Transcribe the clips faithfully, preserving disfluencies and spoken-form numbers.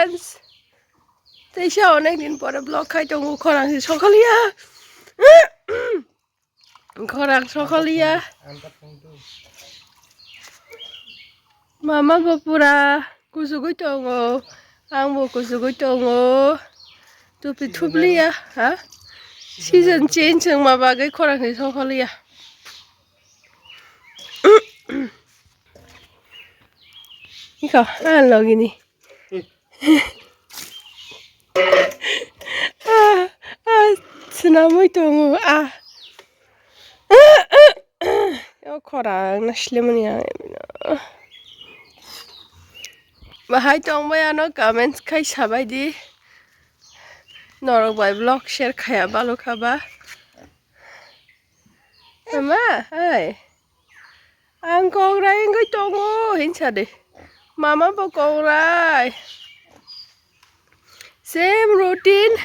Friends, teisa onek din pore vlog khai tongo, khorang se sokholiya. Khorang sokholiya. Mama bo pura kuchugwi tongo, ang bo kuchugwi tongo. Tupi thupliya, ha? Season change wngma bagwi khorang se sokholiya. Iko, ah, logini. Ah, ah, swnamwi tongo, ah. O khorang na slemani ang. Bahai tongbai ano comments khai sabai di. Norok bai vlog share khaya balo khaba. Mama, hai. Ang kongrai wngwi tongo, hinsa de. Mama bo kongrai. Same routine.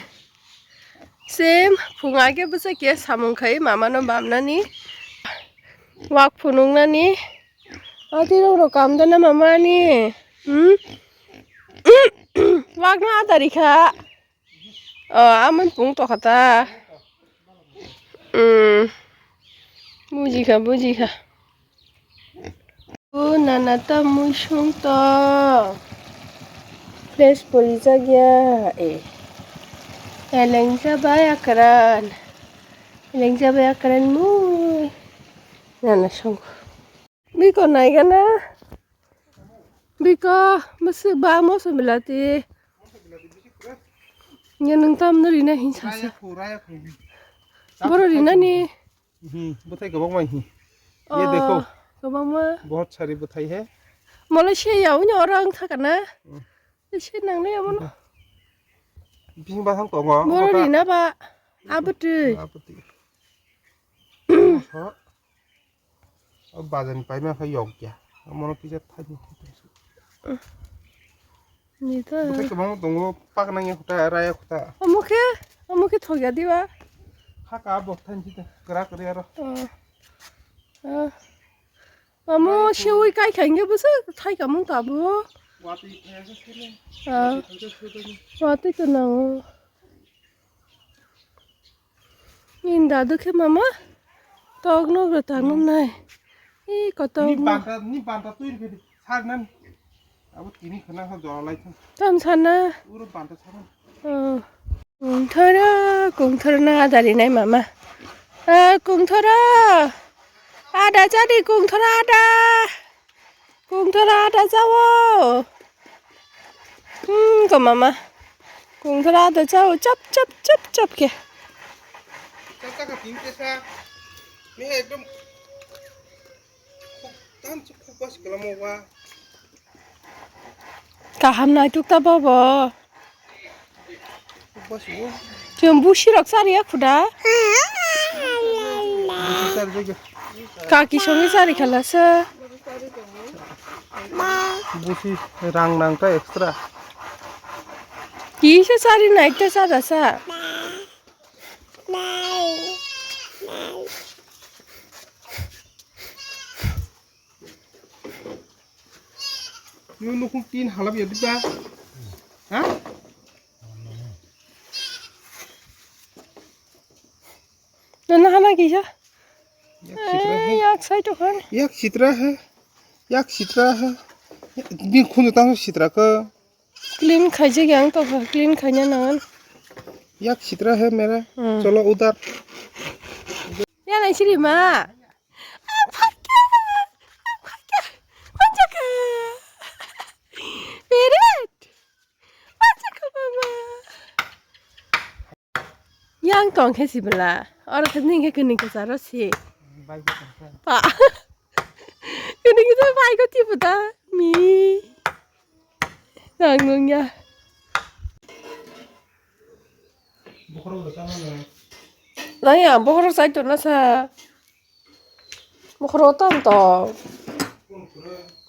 Same. Phung age bwsa khe samung khai mama no bamnani. Wak phunuknani. Ati rok rok kam dana mama ni. Hmm? Wak no adari kha. O, amon pung tokha ta. Hmm. Bujikha, bujikha. O, nana ta muisung to. Fresh pori jagya. Eh. Elengsa bai akran. Elengsa bai akran mui. Nana sung. Biko naigana. Biko, bwswk ba moso bilati. Nge nung tamno rina hinsa sa. Raya khu, raya khu. Boro rina ni. Hmm, bwthai kwbangma hi. Ye dekho. Kwbangma. Bahut sari bwthai hai. Malaysia ya unya oro ang thaka na. Hmm. Ese nang na ya mono. Bising ba thang tongo. Boro rina ba. Abotwi. Abotwi. O bazar ni paima khe yok ya. Omono kisa thani. Ni ta. Bwthai kwbangma tongo, paknang ya khuta, raya khuta. Omo khe, omo khe thok ya diba? Haka bo thani ta, kwrak kwrwi aro. Oh. Oh. Omo seui kai kha hingke bwswk thai kamung tabo. Watwi thaya se sele. Ah. Watwi thaya se sele. Watwi to nango. Ni dadu khe mama tok no rwtang no nai. Ih, koto. Ni banta, ni banta twi rwkhe di. Sar nan. Abo tini khana kha jora lai thang. Tam sana. Uro banta sar nan. Oh. Kungthoro, kungthoro no adari nai mama. Ah, kungthoro. Ada jadi kungthoro ada. Kungthara ada jawo. Hmm, ko mama. Kungthara ada jawo. Chap, chap, chap, chap ke. Chap, chap, chap, chap. Ni ekdom khub tan chuk khub bas kelamo wa. Kaham nai tuk ta bobo. Chwng busi rok chariya khuda. Kaki songi chari khala se. Busi rang nang ta extra. Kisa chari nai ta sada sa. Nung nukhung tin halap ya diba? Ha? Nana hana kisa? Yak sitra hai. Eh, yak sai to khan. Yak sitra hai. Yak sitra hai. Ni khunu tang sitra ko. Clean khaijak yang to, clean khaina nangan. Yak sitra hai mera. Hmm. Cholo udar. Ya nai siri ma. Ang phaikha, ang phaikha, manjakha. Beret, manjakha mama. Yang tong khe si bela, oro khe ning khe kini khe charo si. Pa. Kini khe bai ko ti puta mi. Nang nung ya. Nang ya, bokhorok chai tong na sa. Bokhorok tong tong.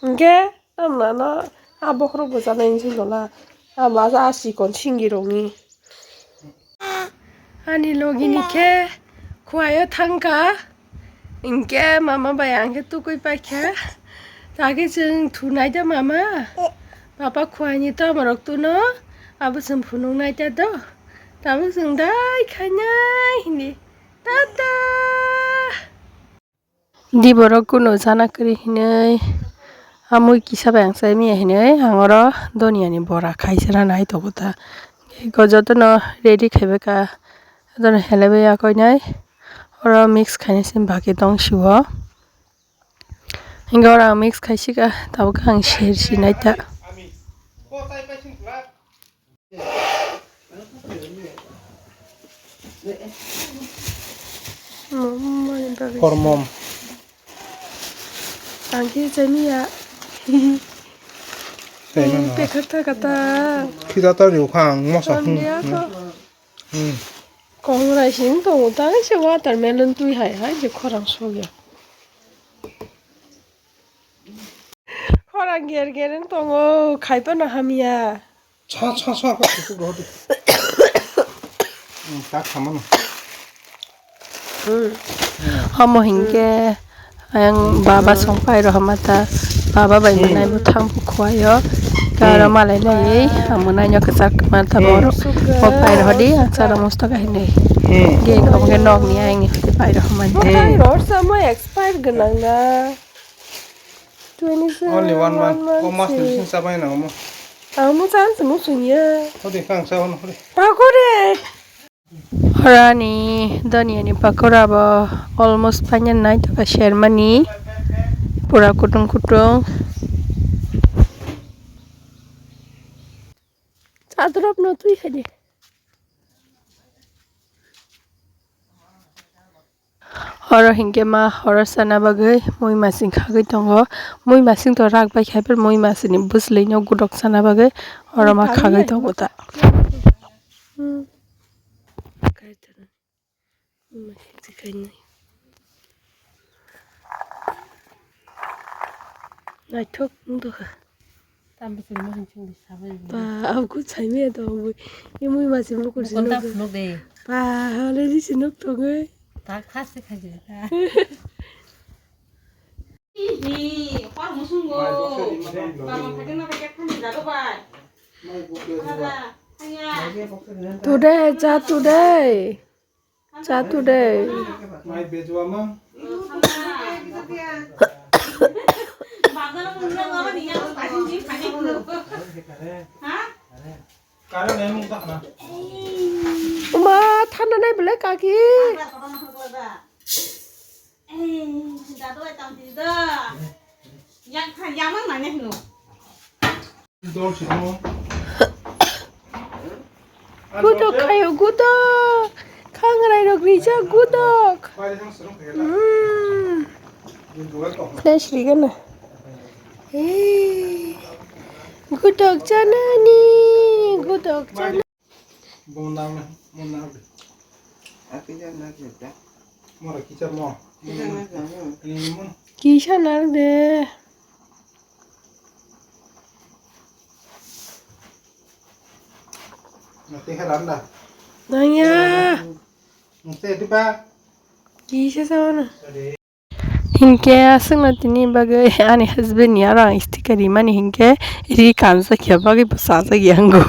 Hingke, tamna no, a bokhorok bo chana hinwi song tong na. A ma sa a sikon singi rong ni. Ani logi ni khe khuaio thangkha. Hinkhe mama bai ang khe tukui paikha. Tagi chwng thunai da mama. Papa khuaini tamo rok tuno, abo chwng phunuk nai ta do. Tabuk chwng dai khainai hindi. Tata. Di borok kuno chana kwrwi hinwi, amui kisa bai ang chai manya hinwi, ang oro doniani bora khai chana nai tongo ta. Eko jotono ready khaibai kha, jotono helaibai yakoinai, oro mix khainai simi baki tong sio. Hinkhe oro ang mix khaisika, tabuk ang sersi nai ta. Kormom. Ang khe chai manya. Tei mano. Tei kha ta kha ta. Khida ta riu kha ang mosa. Ang dia kho. Hmm. Kongrai sing tongo ta se watermelon twi hai hai je khorang sogya. Khorang ger ger wng tongo, khai phano hamya. Sa, sa, sa, kok kutuk rohor di. Hmm, tak sama no. Hmm. Omo hinkhe ayang baba song pai rohorma ta, baba bai manai bo thang phu khuaio. Karo malai nai, ang manai no kwchak ma ta borok. Bo pai rohor di, ang chara musto kahinai. Ge kok ge nok ni ayang ni pai rohorma. Pai rohor sa mo expire gwnang na. Twenty seven, only one month. O mas ni bising chabai na omo. Ang mo chan se mo sungya. Hodi kang sa ono hodi. Pakore. Horani doniani pakora bo almost painani nai to ka shermani. Pura kutung kutung. Chadrop no twi hadi. Oro hinkhe ma oro sana bagwi mui masing khagwi tongo. Mui masing to rak bai khai phir mui masini bwswlwi no gudok sana bagwi oro ma khagwi tongo ta. Hmm. Naithok wng tongkha. Ba, abukhe saimanya tongo bui. Imui masi mukur sinok. Ba, already sinok tongwi. Today, cha today. Cha today. Mai bejwa ma. Kare nai mung tak na. Uma, thanda nai belai kaki. Gudok khayo, gudok. Khangrai rok rijak, gudok. Hmm. Flash rigana. Hey. Gudok chanani, gudok chanani. Bo nang, bo nang de. Ati ja na je ta. Mora kicha mo. Kicha na je ta. Ini mo. Kisa na de. Nate haram da. Nang ya. Nate di ba. Kisa sa na. Hinkhe aswkno tini bagwi ani husband ni aro ang sticker rimani hinkhe ri kanjakya bagwi bo chajakya wngo.